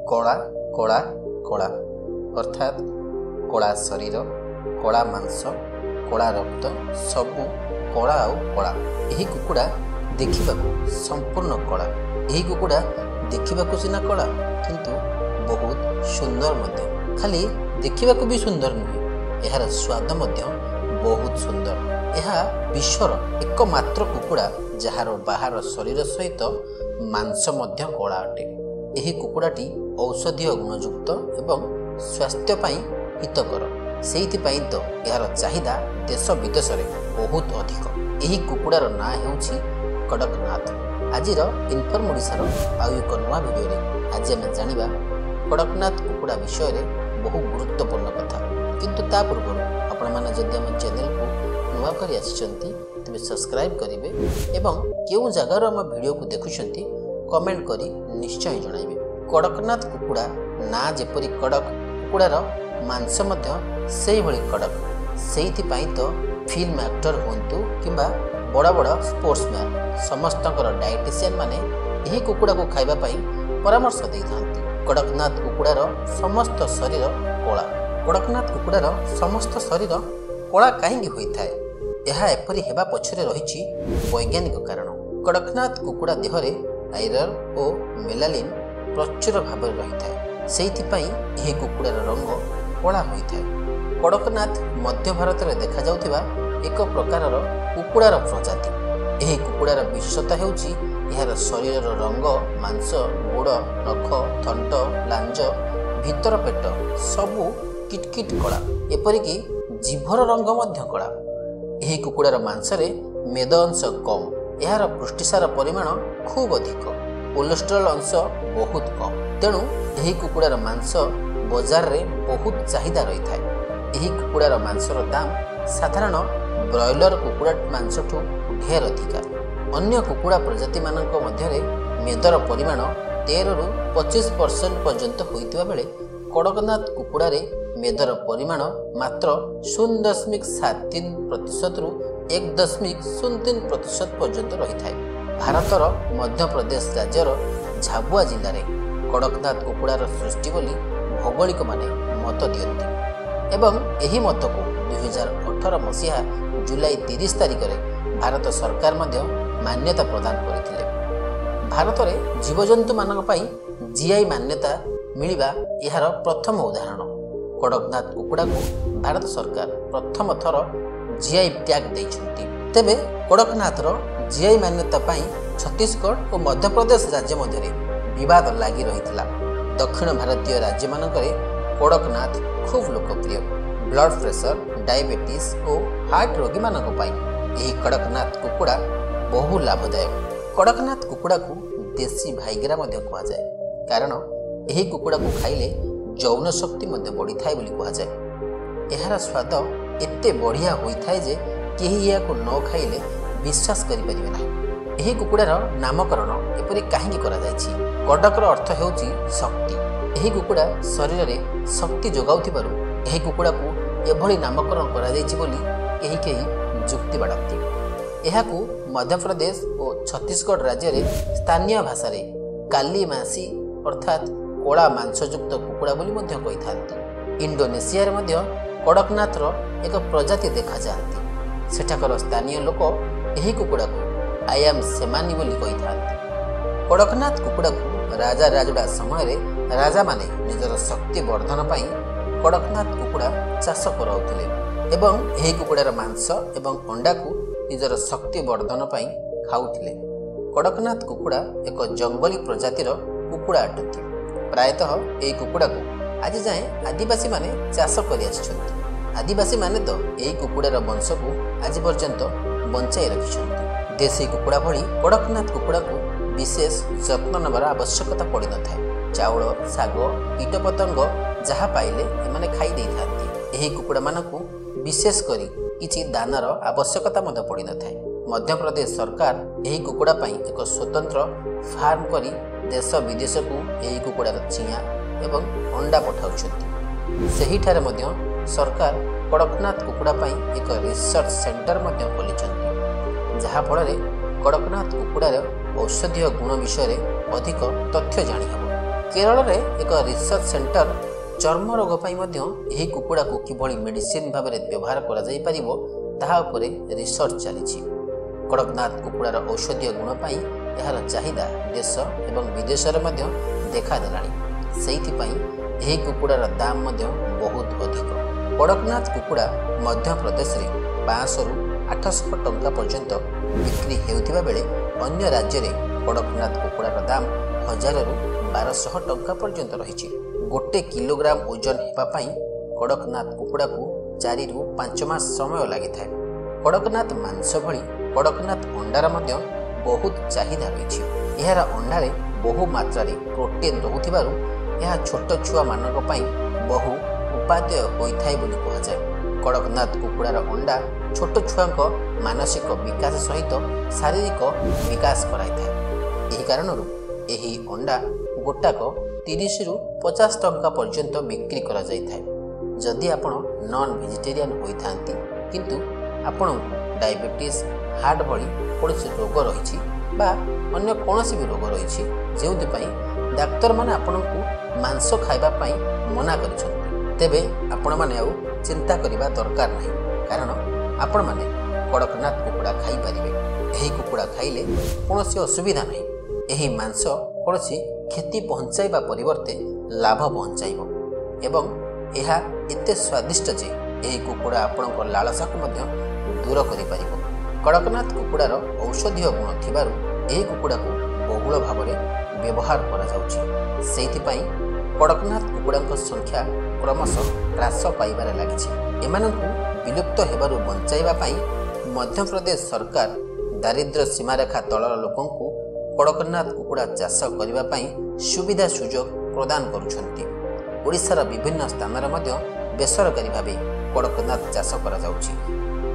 କଳା କଳା କଳା, ଅର୍ଥାତ୍ କଳା ଶରୀର, କଳା ମାଂସ, କଳା ରକ୍ତ, ସବୁ କଳା ଆଉ କଳା। ଏହି କୁକୁଡ଼ା ଦେଖିବାକୁ ସମ୍ପୂର୍ଣ୍ଣ କଳା। ଏହି କୁକୁଡ଼ା ଦେଖିବାକୁ ସିନା କଳା, କିନ୍ତୁ ବହୁତ ସୁନ୍ଦର ମଧ୍ୟ। ଖାଲି ଦେଖିବାକୁ ବି ସୁନ୍ଦର ନୁହେଁ, ଏହାର ସ୍ୱାଦ ମଧ୍ୟ ବହୁତ ସୁନ୍ଦର। ଏହା ବିଶ୍ୱର ଏକମାତ୍ର କୁକୁଡ଼ା ଯାହାର ବାହାର ଶରୀର ସହିତ ମାଂସ ମଧ୍ୟ କଳା ଅଟେ। ଏହି କୁକୁଡ଼ାଟି ଔଷଧୀୟ ଗୁଣଯୁକ୍ତ ଏବଂ ସ୍ୱାସ୍ଥ୍ୟ ପାଇଁ ହିତକର। ସେଇଥିପାଇଁ ତ ଏହାର ଚାହିଦା ଦେଶ ବିଦେଶରେ ବହୁତ ଅଧିକ। ଏହି କୁକୁଡ଼ାର ନାଁ ହେଉଛି କଡ଼କନାଥ। ଆଜିର ଇନଫର୍ମ ଓଡ଼ିଶାର ଆଉ ଏକ ନୂଆ ଭିଡ଼ିଓରେ ଆଜି ଆମେ ଜାଣିବା କଡ଼କନାଥ କୁକୁଡ଼ା ବିଷୟରେ ବହୁ ଗୁରୁତ୍ୱପୂର୍ଣ୍ଣ କଥା। କିନ୍ତୁ ତା ପୂର୍ବରୁ ଆପଣମାନେ ଯଦି ଆମ ଚ୍ୟାନେଲକୁ ନୂଆ କରି ଆସିଛନ୍ତି, ତେବେ ସବସ୍କ୍ରାଇବ୍ କରିବେ ଏବଂ କେଉଁ ଜାଗାରୁ ଆମ ଭିଡ଼ିଓକୁ ଦେଖୁଛନ୍ତି କମେଣ୍ଟ କରି ନିଶ୍ଚୟ ଜଣାଇବେ। କଡ଼କନାଥ କୁକୁଡ଼ା ନାଁ ଯେପରି କଡ଼କ, କୁକୁଡ଼ାର ମାଂସ ମଧ୍ୟ ସେଇଭଳି କଡ଼କ। ସେଇଥିପାଇଁ ତ ଫିଲ୍ମ ଆକ୍ଟର ହୁଅନ୍ତୁ କିମ୍ବା ବଡ଼ ବଡ଼ ସ୍ପୋର୍ଟସମ୍ୟାନ୍, ସମସ୍ତଙ୍କର ଡାଏଟିସିଆନ୍ ମାନେ ଏହି କୁକୁଡ଼ାକୁ ଖାଇବା ପାଇଁ ପରାମର୍ଶ ଦେଇଥାନ୍ତି। କଡ଼କନାଥ କୁକୁଡ଼ାର ସମସ୍ତ ଶରୀର କଳା। କଡ଼କନାଥ କୁକୁଡ଼ାର ସମସ୍ତ ଶରୀର କଳା କାହିଁକି ହୋଇଥାଏ? ଏହା ଏପରି ହେବା ପଛରେ ରହିଛି ବୈଜ୍ଞାନିକ କାରଣ। କଡ଼କନାଥ କୁକୁଡ଼ା ଦେହରେ ଆଇରନ୍ ଓ ମେଲାଲିନ୍ ପ୍ରଚୁର ଭାବରେ ରହିଥାଏ। ସେଇଥିପାଇଁ ଏହି କୁକୁଡ଼ାର ରଙ୍ଗ କଳା ହୋଇଥାଏ। କଡ଼କନାଥ ମଧ୍ୟ ଭାରତରେ ଦେଖାଯାଉଥିବା ଏକ ପ୍ରକାରର କୁକୁଡ଼ାର ପ୍ରଜାତି। ଏହି କୁକୁଡ଼ାର ବିଶେଷତା ହେଉଛି ଏହାର ଶରୀରର ରଙ୍ଗ, ମାଂସ, ଗୋଡ଼, ନଖ, ଥଣ୍ଟ, ଲାଞ୍ଜ, ଭିତର ପେଟ ସବୁ କିଟକିଟ କଳା। ଏପରିକି ଜିଭର ରଙ୍ଗ ମଧ୍ୟ କଳା। ଏହି କୁକୁଡ଼ାର ମାଂସରେ ମେଦ ଅଂଶ କମ୍। ଏହାର ପୁଷ୍ଟିସାର ପରିମାଣ ଖୁବ୍ ଅଧିକ। କୋଲେଷ୍ଟ୍ରଲ୍ ଅଂଶ ବହୁତ କମ୍। ତେଣୁ ଏହି କୁକୁଡ଼ାର ମାଂସ ବଜାରରେ ବହୁତ ଚାହିଦା ରହିଥାଏ। ଏହି କୁକୁଡ଼ାର ମାଂସର ଦାମ ସାଧାରଣ ବ୍ରଏଲର କୁକୁଡ଼ା ମାଂସଠୁ ଢେର ଅଧିକା। ଅନ୍ୟ କୁକୁଡ଼ା ପ୍ରଜାତିମାନଙ୍କ ମଧ୍ୟରେ ମେଦର ପରିମାଣ 13ରୁ 25% ପର୍ଯ୍ୟନ୍ତ ହୋଇଥିବା ବେଳେ କଡ଼କନାଥ କୁକୁଡ଼ାରେ ମେଦର ପରିମାଣ ମାତ୍ର 0.73 ପ୍ରତିଶତରୁ 1.03% ପର୍ଯ୍ୟନ୍ତ ରହିଥାଏ। ଭାରତର ମଧ୍ୟପ୍ରଦେଶ ରାଜ୍ୟର ଝାବୁଆ ଜିଲ୍ଲାରେ କଡ଼କନାଥ କୁକୁଡ଼ାର ସୃଷ୍ଟି ବୋଲି ଭୌଗୋଳିକମାନେ ମତ ଦିଅନ୍ତି ଏବଂ ଏହି ମତକୁ 2018 ମସିହା ଜୁଲାଇ 30 ତାରିଖରେ ଭାରତ ସରକାର ମଧ୍ୟ ମାନ୍ୟତା ପ୍ରଦାନ କରିଥିଲେ। ଭାରତରେ ଜୀବଜନ୍ତୁମାନଙ୍କ ପାଇଁ ଜିଆଇ ମାନ୍ୟତା ମିଳିବା ଏହାର ପ୍ରଥମ ଉଦାହରଣ। କଡ଼କନାଥ କୁକୁଡ଼ାକୁ ଭାରତ ସରକାର ପ୍ରଥମ ଥର ଜିଆଇ ଟ୍ୟାଗ୍ ଦେଇଛନ୍ତି। ତେବେ କଡ଼କନାଥର ଜିଆଇ ମାନ୍ୟତା ପାଇଁ ଛତିଶଗଡ଼ ଓ ମଧ୍ୟପ୍ରଦେଶ ରାଜ୍ୟ ମଧ୍ୟରେ ବିବାଦ ଲାଗି ରହିଥିଲା। ଦକ୍ଷିଣ ଭାରତୀୟ ରାଜ୍ୟମାନଙ୍କରେ କଡ଼କନାଥ ଖୁବ୍ ଲୋକପ୍ରିୟ। ବ୍ଲଡ଼ ପ୍ରେସର, ଡାଇବେଟିସ୍ ଓ ହାର୍ଟ ରୋଗୀମାନଙ୍କ ପାଇଁ ଏହି କଡ଼କନାଥ କୁକୁଡ଼ା ବହୁ ଲାଭଦାୟକ। କଡ଼କନାଥ କୁକୁଡ଼ାକୁ ଦେଶୀ ଭାଇଗରା ମଧ୍ୟ କୁହାଯାଏ, କାରଣ ଏହି କୁକୁଡ଼ାକୁ ଖାଇଲେ ଯୌନ ଶକ୍ତି ମଧ୍ୟ ବଢ଼ିଥାଏ ବୋଲି କୁହାଯାଏ। ଏହାର ସ୍ୱାଦ ଏତେ ବଢ଼ିଆ ହୋଇଥାଏ ଯେ କେହି ଏହାକୁ ନ ଖାଇଲେ ବିଶ୍ୱାସ କରିପାରିବେ ନାହିଁ। ଏହି କୁକୁଡ଼ାର ନାମକରଣ ଏପରି କାହିଁକି କରାଯାଇଛି? କଡ଼କର ଅର୍ଥ ହେଉଛି ଶକ୍ତି। ଏହି କୁକୁଡ଼ା ଶରୀରରେ ଶକ୍ତି ଯୋଗାଉଥିବାରୁ ଏହି କୁକୁଡ଼ାକୁ ଏଭଳି ନାମକରଣ କରାଯାଇଛି ବୋଲି କେହି କେହି ଯୁକ୍ତି ବାଢ଼ନ୍ତି। ଏହାକୁ ମଧ୍ୟପ୍ରଦେଶ ଓ ଛତିଶଗଡ଼ ରାଜ୍ୟରେ ସ୍ଥାନୀୟ ଭାଷାରେ କାଲି ମାସି, ଅର୍ଥାତ୍ କଳା ମାଂସଯୁକ୍ତ କୁକୁଡ଼ା ବୋଲି ମଧ୍ୟ କହିଥାନ୍ତି। ଇଣ୍ଡୋନେସିଆରେ ମଧ୍ୟ କଡ଼କନାଥର ଏକ ପ୍ରଜାତି ଦେଖାଯାଆନ୍ତି। ସେଠାକାର ସ୍ଥାନୀୟ ଲୋକ ଏହି କୁକୁଡ଼ାକୁ ଆୟାମ ସେମାନି ବୋଲି କହିଥାନ୍ତି। କଡ଼କନାଥ କୁକୁଡ଼ାକୁ ରାଜା ରାଜୁଡ଼ା ସମୟରେ ରାଜାମାନେ ନିଜର ଶକ୍ତି ବର୍ଦ୍ଧନ ପାଇଁ କଡ଼କନାଥ କୁକୁଡ଼ା ଚାଷ କରାଉଥିଲେ ଏବଂ ଏହି କୁକୁଡ଼ାର ମାଂସ ଏବଂ ଅଣ୍ଡାକୁ ନିଜର ଶକ୍ତି ବର୍ଦ୍ଧନ ପାଇଁ ଖାଉଥିଲେ। କଡ଼କନାଥ କୁକୁଡ଼ା ଏକ ଜଙ୍ଗଲୀ ପ୍ରଜାତିର କୁକୁଡ଼ା ଅଟନ୍ତି। ପ୍ରାୟତଃ ଏହି କୁକୁଡ଼ାକୁ ଆଜି ଯାଏଁ ଆଦିବାସୀମାନେ ଚାଷ କରିଆସିଛନ୍ତି। ଆଦିବାସୀମାନେ ତ ଏହି କୁକୁଡ଼ାର ବଂଶକୁ ଆଜି ପର୍ଯ୍ୟନ୍ତ ବଞ୍ଚାଇ ରଖିଛନ୍ତି। ଦେଶୀ କୁକୁଡ଼ା ଭଳି କଡ଼କନାଥ କୁକୁଡ଼ାକୁ ବିଶେଷ ଯତ୍ନ ନେବାର ଆବଶ୍ୟକତା ପଡ଼ିନଥାଏ। ଚାଉଳ, ଶାଗ, କୀଟପତଙ୍ଗ ଯାହା ପାଇଲେ ଏମାନେ ଖାଇ ଦେଇଥାନ୍ତି। ଏହି କୁକୁଡ଼ାମାନଙ୍କୁ ବିଶେଷ କରି କିଛି ଦାନାର ଆବଶ୍ୟକତା ମଧ୍ୟ ପଡ଼ିନଥାଏ। ମଧ୍ୟପ୍ରଦେଶ ସରକାର ଏହି କୁକୁଡ଼ା ପାଇଁ ଏକ ସ୍ୱତନ୍ତ୍ର ଫାର୍ମ କରି ଦେଶ ବିଦେଶକୁ ଏହି କୁକୁଡ଼ାର ଚିଆଁ ଏବଂ ଅଣ୍ଡା ପଠାଉଛନ୍ତି। ସେହିଠାରେ ମଧ୍ୟ ସରକାର କଡ଼କନାଥ କୁକୁଡ଼ା ପାଇଁ ଏକ ରିସର୍ଚ୍ଚ ସେଣ୍ଟର ମଧ୍ୟ ଖୋଲିଛନ୍ତି, ଯାହାଫଳରେ କଡ଼କନାଥ କୁକୁଡ଼ାର ଔଷଧୀୟ ଗୁଣ ବିଷୟରେ ଅଧିକ ତଥ୍ୟ ଜାଣିହେବ। କେରଳରେ ଏକ ରିସର୍ଚ୍ଚ ସେଣ୍ଟର ଚର୍ମ ରୋଗ ପାଇଁ ମଧ୍ୟ ଏହି କୁକୁଡ଼ାକୁ କିଭଳି ମେଡ଼ିସିନ ଭାବରେ ବ୍ୟବହାର କରାଯାଇପାରିବ ତାହା ଉପରେ ରିସର୍ଚ୍ଚ ଚାଲିଛି। କଡ଼କନାଥ କୁକୁଡ଼ାର ଔଷଧୀୟ ଗୁଣ ପାଇଁ ଏହାର ଚାହିଦା ଦେଶ ଏବଂ ବିଦେଶରେ ମଧ୍ୟ ଦେଖାଦେଲାଣି। ସେଇଥିପାଇଁ ଏହି କୁକୁଡ଼ାର ଦାମ ମଧ୍ୟ ବହୁତ ଅଧିକ। କଡ଼କନାଥ କୁକୁଡ଼ା ମଧ୍ୟପ୍ରଦେଶରେ 500ରୁ 800 ଟଙ୍କା ପର୍ଯ୍ୟନ୍ତ ବିକ୍ରି ହେଉଥିବା ବେଳେ ଅନ୍ୟ ରାଜ୍ୟରେ କଡ଼କନାଥ କୁକୁଡ଼ାର ଦାମ 1000ରୁ 1200 ଟଙ୍କା ପର୍ଯ୍ୟନ୍ତ ରହିଛି। 1 କିଲୋଗ୍ରାମ ଓଜନ ହେବା ପାଇଁ କଡ଼କନାଥ କୁକୁଡ଼ାକୁ 4ରୁ 5 ମାସ ସମୟ ଲାଗିଥାଏ। କଡ଼କନାଥ ମାଂସ ଭଳି କଡ଼କନାଥ ଅଣ୍ଡାର ମଧ୍ୟ ବହୁତ ଚାହିଦା ରହିଛି। ଏହାର ଅଣ୍ଡାରେ ବହୁ ମାତ୍ରାରେ ପ୍ରୋଟିନ୍ ରହୁଥିବାରୁ ଏହା ଛୋଟ ଛୁଆମାନଙ୍କ ପାଇଁ ବହୁ ଉପାଦେୟ ହୋଇଥାଏ ବୋଲି କୁହାଯାଏ। କଡ଼କନାଥ କୁକୁଡ଼ାର ଅଣ୍ଡା ଛୋଟ ଛୁଆଙ୍କ ମାନସିକ ବିକାଶ ସହିତ ଶାରୀରିକ ବିକାଶ କରାଇଥାଏ। ଏହି କାରଣରୁ ଏହି ଅଣ୍ଡା ଗୋଟାକ 30ରୁ 50 ଟଙ୍କା ପର୍ଯ୍ୟନ୍ତ ବିକ୍ରି କରାଯାଇଥାଏ। ଯଦି ଆପଣ ନନ୍ ଭେଜିଟେରିଆନ୍ ହୋଇଥାନ୍ତି କିନ୍ତୁ ଆପଣଙ୍କୁ ଡାଇବେଟିସ୍, ହାର୍ଟ ଭଳି କୌଣସି ରୋଗ ରହିଛି ବା ଅନ୍ୟ କୌଣସି ବି ରୋଗ ରହିଛି ଯେଉଁଥିପାଇଁ ଡାକ୍ତରମାନେ ଆପଣଙ୍କୁ ମାଂସ ଖାଇବା ପାଇଁ ମନା କରିଛନ୍ତି, ତେବେ ଆପଣମାନେ ଆଉ ଚିନ୍ତା କରିବା ଦରକାର ନାହିଁ, କାରଣ ଆପଣମାନେ କଡ଼କନାଥ କୁକୁଡ଼ା ଖାଇପାରିବେ। ଏହି କୁକୁଡ଼ା ଖାଇଲେ କୌଣସି ଅସୁବିଧା ନାହିଁ। ଏହି ମାଂସ କୌଣସି କ୍ଷତି ପହଞ୍ଚାଇବା ପରିବର୍ତ୍ତେ ଲାଭ ପହଞ୍ଚାଇବ ଏବଂ ଏହା ଏତେ ସ୍ୱାଦିଷ୍ଟ ଯେ ଏହି କୁକୁଡ଼ା ଆପଣଙ୍କ ଲାଳସାକୁ ମଧ୍ୟ ଦୂର କରିପାରିବ। କଡ଼କନାଥ କୁକୁଡ଼ାର ଔଷଧୀୟ ଗୁଣ ଥିବାରୁ ଏହି କୁକୁଡ଼ାକୁ ବହୁଳ ଭାବରେ ବ୍ୟବହାର କରାଯାଉଛି। ସେଇଥିପାଇଁ କଡ଼କନାଥ କୁକୁଡ଼ାଙ୍କ ସଂଖ୍ୟା କ୍ରମଶଃ ହ୍ରାସ ପାଇବାରେ ଲାଗିଛି। ଏମାନଙ୍କୁ ବିଲୁପ୍ତ ହେବାରୁ ବଞ୍ଚାଇବା ପାଇଁ ମଧ୍ୟପ୍ରଦେଶ ସରକାର ଦାରିଦ୍ର୍ୟ ସୀମାରେଖା ତଳର ଲୋକଙ୍କୁ କଡ଼କନାଥ କୁକୁଡ଼ା ଚାଷ କରିବା ପାଇଁ ସୁବିଧା ସୁଯୋଗ ପ୍ରଦାନ କରୁଛନ୍ତି। ଓଡ଼ିଶାର ବିଭିନ୍ନ ସ୍ଥାନରେ ମଧ୍ୟ ବେସରକାରୀ ଭାବେ କଡ଼କନାଥ ଚାଷ କରାଯାଉଛି।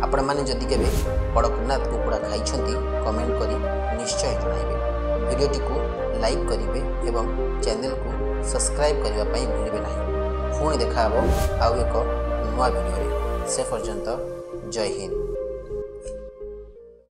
ଆପଣମାନେ ଯଦି କେବେ କଡ଼କନାଥ କୁକୁଡ଼ା ଖାଇଛନ୍ତି କମେଣ୍ଟ କରି ନିଶ୍ଚୟ ଜଣାଇବେ। ଭିଡ଼ିଓଟିକୁ ଲାଇକ୍ କରିବେ ଏବଂ ଚ୍ୟାନେଲକୁ ସବସ୍କ୍ରାଇବ୍ କରିବା ପାଇଁ ଭୁଲିବେ ନାହିଁ। ପୁଣି ଦେଖାହେବ ଆଉ ଏକ ନୂଆ ଭିଡ଼ିଓରେ। ସେ ପର୍ଯ୍ୟନ୍ତ ଜୟ ହିନ୍ଦ।